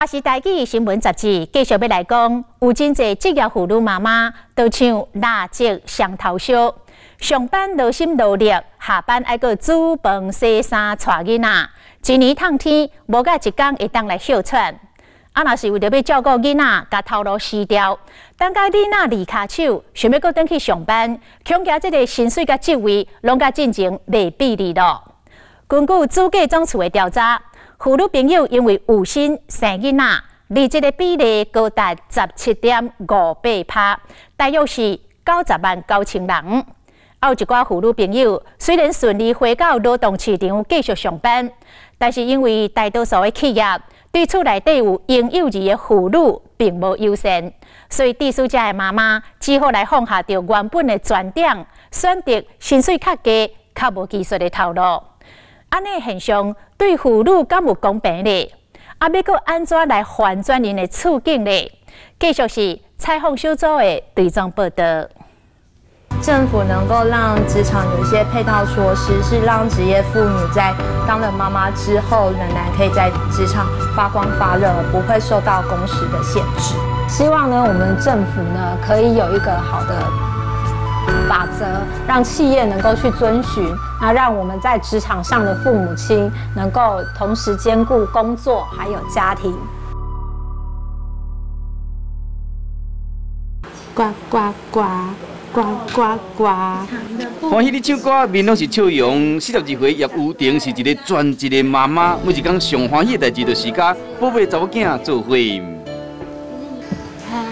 也是台语新闻杂志继续欲来讲，有真濟職業婦女媽媽都像蠟燭雙頭燒，上班勞心勞力，下班愛閣煮飯、洗衫、帶囡仔，一年透天無甲一工會當來歇喘。啊，若是為著欲照顧囡仔，共頭路辭掉，等共囡仔離跤手，想欲閣轉去上班，恐驚這个薪水佮職位攏佮進前袂比例囉。根據主計總處的調查，婦女朋友因為有心生囡仔，離職的比例高達17.58%，大約是90萬9千人。有一寡婦女朋友雖然順利回到勞動市場繼續上班，但是因為大多數的企業對厝內底有嬰幼兒的婦女並無友善，所以致使這的媽媽只好來放下著原本的專長，選擇薪水較低、較無技術的頭路。按呢現象對婦女敢有公平咧？啊，欲閣按怎來翻轉𪜶的處境咧？繼續是採訪小組的追蹤報導。政府能夠讓職場有一些配套措施，是讓職業婦女在當了媽媽之後，仍然可以在職場發光發熱，不會受到工時的限制。希望呢，我們政府呢可以有一個好的法則，讓企業能夠去遵循，那讓我們在職場上的父母親能夠同時兼顧工作還有家庭。呱呱呱呱呱呱！歡喜你唱歌，面攏是笑容。42歲葉雨婷是一個專職的媽媽，每一工上歡喜的代誌就是佮寶貝查某囝做伙。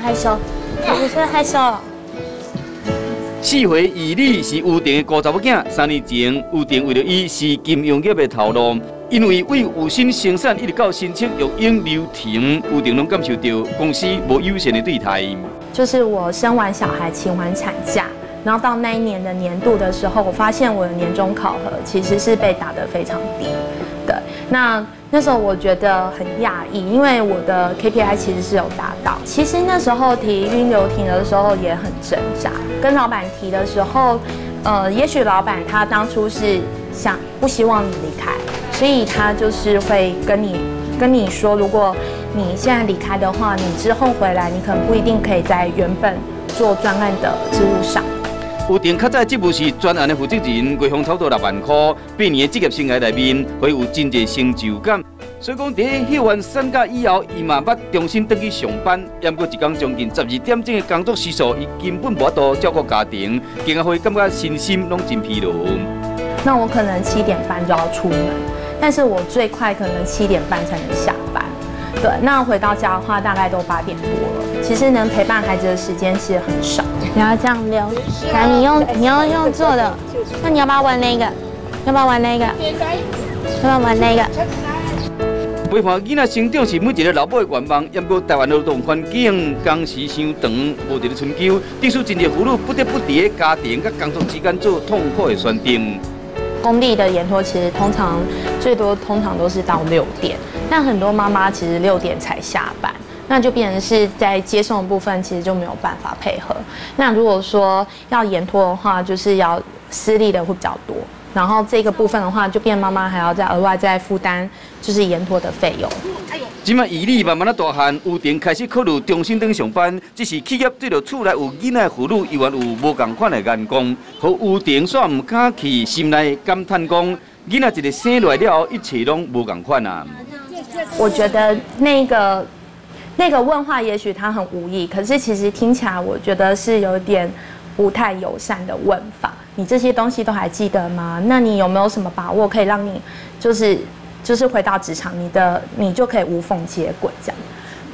害羞，我是害羞。4歲以你是雨婷的孤查某囝，3年前雨婷為著伊辭金融業的頭路，因為為有心生產一直到申請育嬰留停，雨婷攏感受著公司無友善的對待。就是我生完小孩，請完產假，然後到那一年的年度的時候，我發現我的年終考核其實是被打得非常低。對，那時候我覺得很訝異，因為我的 KPI 其實是有達到。其實那時候提育嬰留停的時候也很掙扎，跟老闆提的時候，也許老闆他當初是想不希望你離開，所以他就是會跟你說，如果你現在離開的話，你之後回來，你可能不一定可以在原本做專案的職務上。有定較早職務是專案的負責人，月薪差不多6萬塊。8年的職業生涯內面，會有真濟成就感。所以講，佇歇完產假以後，伊嘛捌重新轉去上班。毋過一工將近12點鐘的工作時數，伊根本無法度照顧家庭，更加會感覺身心攏真疲勞。那我可能7點半就要出門，但是我最快可能7點半才能下班。對，那回到家的話，大概都8點多了。其實能陪伴孩子的時間其實很少。你要這樣溜，來，你要用坐的，那你要不要玩那個？要不要玩那個？要不要玩那個？陪伴囡仔成長是每一個老母的願望，毋過台灣勞動環境工時傷長，無佇咧春秋，致使真濟婦女不得不佇家庭佮工作之間做痛苦的選擇。工地的延托其實通常最多通常都是到6點，但很多媽媽其實6點才下班，那就變成是在接送的部分其實就沒有辦法配合。那如果說要延托的話，就是要私立的會比較多，然後這個部分的話，就變媽媽還要再額外再負擔就是延托的費用。這擺以你慢慢仔大漢，有定開始考慮重新轉上班，只是企業對著厝內有囡仔的婦女，猶原有無仝款的眼光。予有定煞毋敢去，心內感嘆講：囡仔一个生落來了後，一切攏無仝款啊！我覺得那個問話，也許他很無意，可是其實聽起來，我覺得是有點不太友善的問法。你這些東西都還記得嗎？那你有沒有什麼把握可以讓你就是回到職場，你就可以無縫接軌這樣，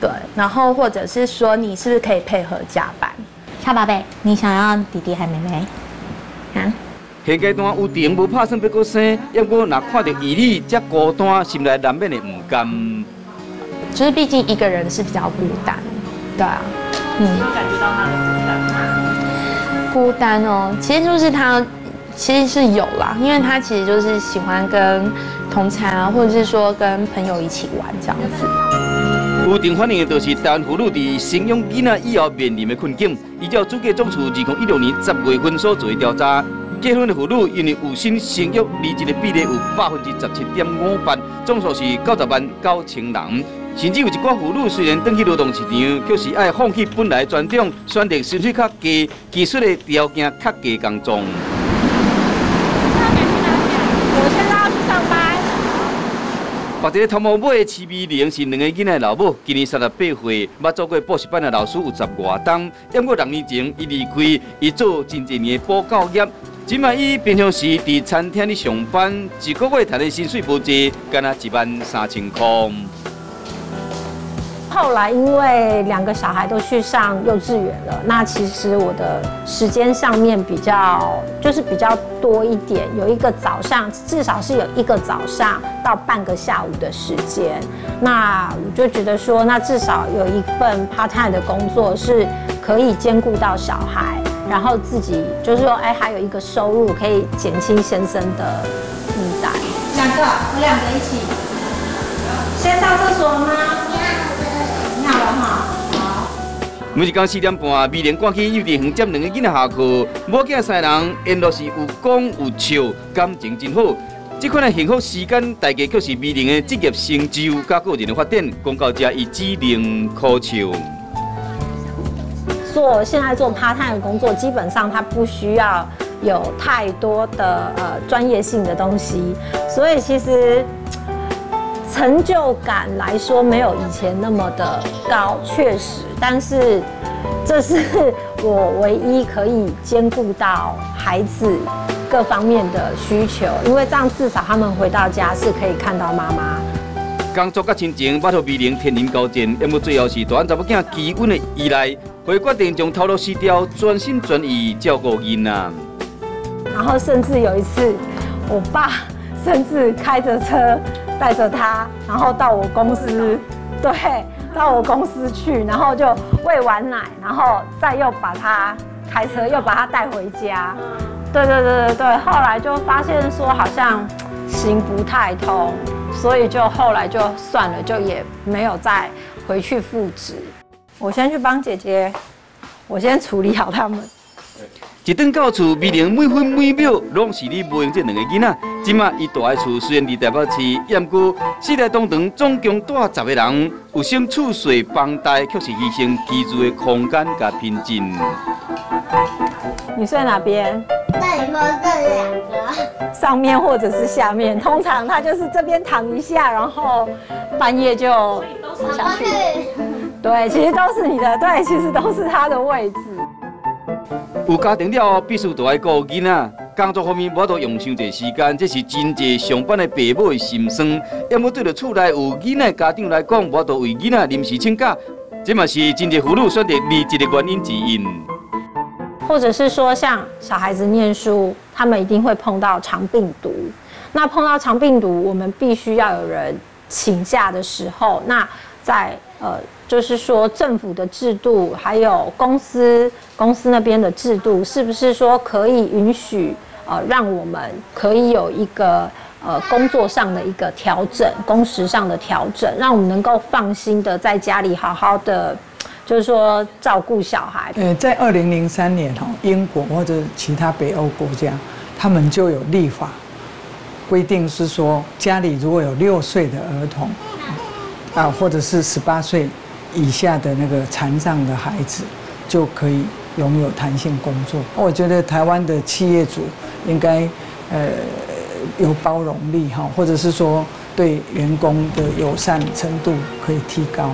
對。然後或者是說，你是不是可以配合加班？小寶貝，你想要弟弟還妹妹？啊？現階段有定無拍算欲閣生，毋過若看著兒女遮孤單，心內難免會毋甘。就是畢竟一個人是比較孤單，對啊。嗯。有感覺到他的孤單嗎？孤單哦，其實就是他，其實是有啦，因為他其實就是喜歡跟同儕啊，或者是說跟朋友一起玩這樣子。有定反映的就是台灣婦女佇生養囡仔以後面臨的困境。依照主計總處2016年10月份所做的調查，結婚的婦女因為有心生育離職的比例有17.58%，總數是90萬9千人。甚至有一寡婦女雖然轉去勞動市場，卻是愛放棄本來專長，選擇薪水較低、技術的條件較低工作。我現在要去上班。別一个頭毛尾的徐美玲是兩个囡仔的老母，今年38歲，捌做過補習班的老師有十外冬。毋過6年前，伊離開，伊做真濟年的補教業。這擺伊平常時佇餐廳裡上班，一個月賺的薪水無濟，干焦1萬3千塊。後來因為兩個小孩都去上幼稚園了，那其實我的時間上面比較就是比較多一點，有一個早上，至少是有一個早上到半個下午的時間。那我就覺得說，那至少有一份 part time 的工作是可以兼顧到小孩，然後自己就是說，哎，還有一個收入可以減輕先生的負擔。兩個，我兩個一起。先上廁所嗎？你好了哈，好。每一工4點半，美玲趕去幼稚園接兩個囡仔下課，母囝三人沿路是有講有笑，感情真好。這款的幸福時間，代價卻是美玲的職業成就佮個人的發展。講到這，伊只能苦笑。做現在做 part time 的工作，基本上他不需要有太多的專業性的東西，所以其實成就感來說沒有以前那麼的高，確實，但是這是我唯一可以兼顧到孩子各方面的需求，因為這樣至少他們回到家是可以看到媽媽。工作佮親情，捌予美玲天人交戰，毋過最後是大漢查某囝基穩的依賴，會決定將頭路辭掉，全心全意照顧囡仔。然後甚至有一次，我爸甚至開着車帶着他，然後到我公司，對，到我公司去，然後就餵完奶，然後再又把他開車又把他帶回家。對對對對對，後來就發現說好像行不太通，所以就後來就算了，就也沒有再回去復職。我先去幫姐姐，我先處理好他們。一轉到厝，美玲每分每秒攏是咧無閒這兩個囡仔。這馬伊蹛的厝雖然佇台北市，毋過四代同堂總共蹛10個人，有省厝細房大，卻是犧牲居住的空間佮品質。你睡哪邊？那你說這兩個，上面或者是下面，通常他就是這邊躺一下，然後半夜就下去。對，其實都是你的，對，其實都是他的位置。有家庭了後，必須就愛顧囡仔。工作方面無法度用傷濟時間，這是真濟上班的爸母的心酸。毋過對著厝內有囡仔的家長來講，無法度為囡仔臨時請假，這嘛是真濟婦女選擇離職的原因之一。或者是說，像小孩子念書，他們一定會碰到腸病毒。那碰到腸病毒，我們必須要有人請假的時候，那在就是說政府的制度，還有公司那邊的制度，是不是說可以允許讓我們可以有一個工作上的一個調整，工時上的調整，讓我們能夠放心的在家裡好好的，就是說照顧小孩。在2003年哈，英國或者其他北歐國家，他們就有立法規定，是說家裡如果有6歲的兒童，啊，或者是18歲以下的那個殘障的孩子，就可以擁有彈性工作。我覺得台灣的企業主應該有包容力哈，或者是說對員工的友善程度可以提高。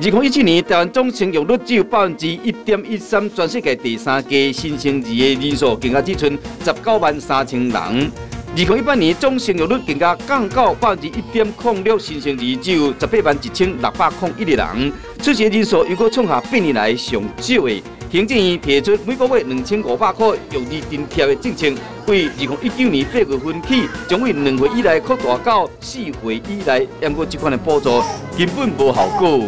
2017年，台灣總生育率只有1.13%，全世界第三低，新生兒的人數更加只賰19萬3千人。2018年總生育率更加降到1.06%，新生兒只有181,601個人，出世人數又閣創下8年來上少的。行政院提出每個月2500塊育兒津貼的政策，對2019年8月份起，將為2歲以內擴大到4歲以內，毋過這款的補助根本無效果。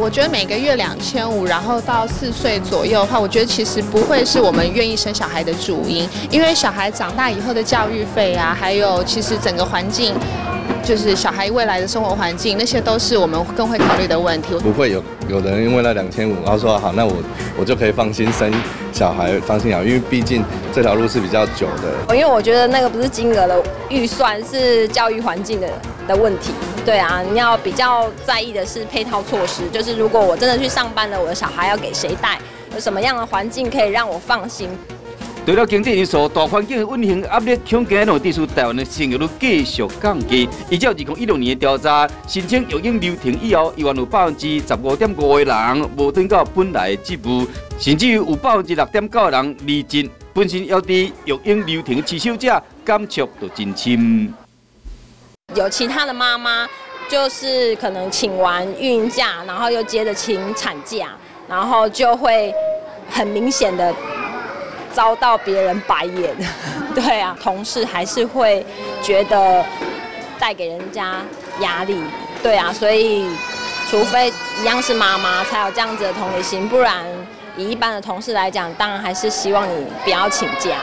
我覺得每個月2500，然後到4歲左右的話，我覺得其實不會是我們願意生小孩的主因，因為小孩長大以後的教育費啊，還有其實整個環境。就是小孩未來的生活環境，那些都是我們更會考慮的問題。不會有人因為那2500，然後說好，那我就可以放心生小孩，放心養，因為畢竟這條路是比較久的。因為我覺得那個不是金額的預算，是教育環境的問題。對啊，你要比較在意的是配套措施，就是如果我真的去上班了，我的小孩要給誰帶，有什麼樣的環境可以讓我放心。除了經濟因素，大環境的運行壓力，恐驚攏致使台灣的生育率繼續降低。依照2016年的調查，申請育嬰留停以後，猶原有15.5%的人無轉到本來的職務，甚至有6.9%的人離職。本身猶佇育嬰留停持守者感觸就真深。有其他的媽媽，就是可能請完孕假，然後又接着請產假，然後就會很明顯的遭到別人白眼。對啊，同事還是會覺得帶給人家壓力。對啊，所以除非一樣是媽媽，才有這樣子的同理心，不然以一般的同事來講，當然還是希望你不要請假。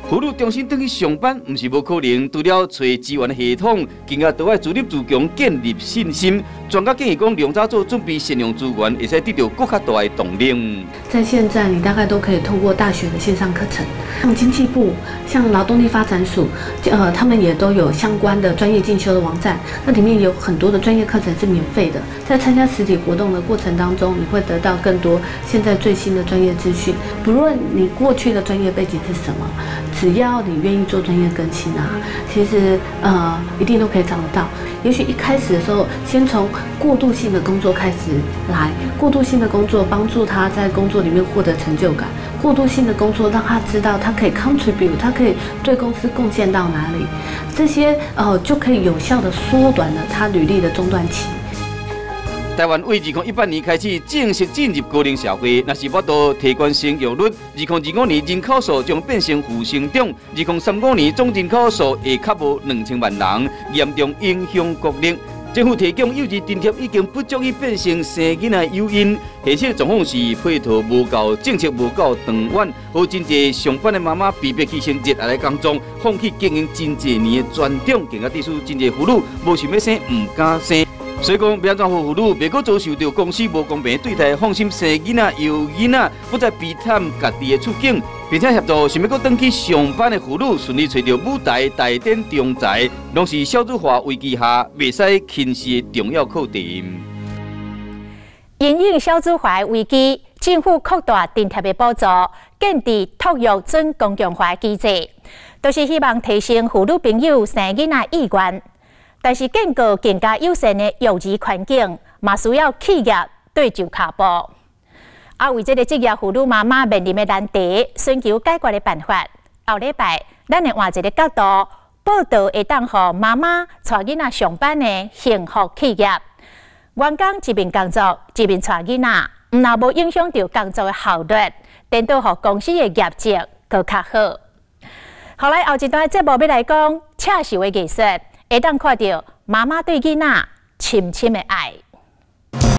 婦女重新轉去上班，毋是無可能。除了揣資源系統，更加都愛自立自強，建立信心。專家建議講，量早做準備，善用資源，會使得著閣較大的動力。在現在，你大概都可以透過大學的線上課程，像經濟部、像勞動力發展署，他們也都有相關的專業進修的網站，那裡面有很多的專業課程是免費的。在參加實體活動的過程當中，你會得到更多現在最新的專業資訊。不論你過去的專業背景是什麼，只要你願意做專業更新啊，其實一定都可以找得到。也許一開始的時候，先從過渡性的工作開始來，過渡性的工作幫助他在工作裡面獲得成就感，過渡性的工作讓他知道他可以 contribute，他可以對公司貢獻到哪裡，這些就可以有效的縮短了他履歷的中斷期。台灣為2018年開始正式進入高齡社會，若是無法度提懸生育率，2025年人口數將變成負成長，2035年總人口數會較無2000萬人，嚴重影響國力。政府提供幼兒津貼已經不足以變成生囡仔誘因，現實狀況是配套無夠，政策無夠長遠，予真濟上班的媽媽被迫犧牲熱愛的工作，放棄經營真濟年的傳統，更加致使真濟婦女無想欲生，毋敢生。所以講，欲按怎予婦女袂閣遭受著公司無公平對待，放心生囡仔、養囡仔，不再悲慘家己的處境，並且協助想欲閣轉去上班的婦女順利揣著舞台大展長才，攏是少子化危機下袂使輕視的重要課題。因應少子化危機，政府擴大津貼的補助，建置托育準公共化機制，都是希望提升婦女朋友生囡仔意願。但是建構更加友善的育兒環境，嘛需要企業對就跤步。啊，為這个職業婦女媽媽面臨的難題，尋求解決的辦法。後禮拜，咱會換一个角度報導，會當予媽媽帶囡仔上班的幸福企業。員工一面工作，一面帶囡仔，毋但無影響著工作的效率，顛倒予公司的業績閣較好。予來後一段節目欲來講，刺繡的藝術，會當看著媽媽對囡仔深深的愛。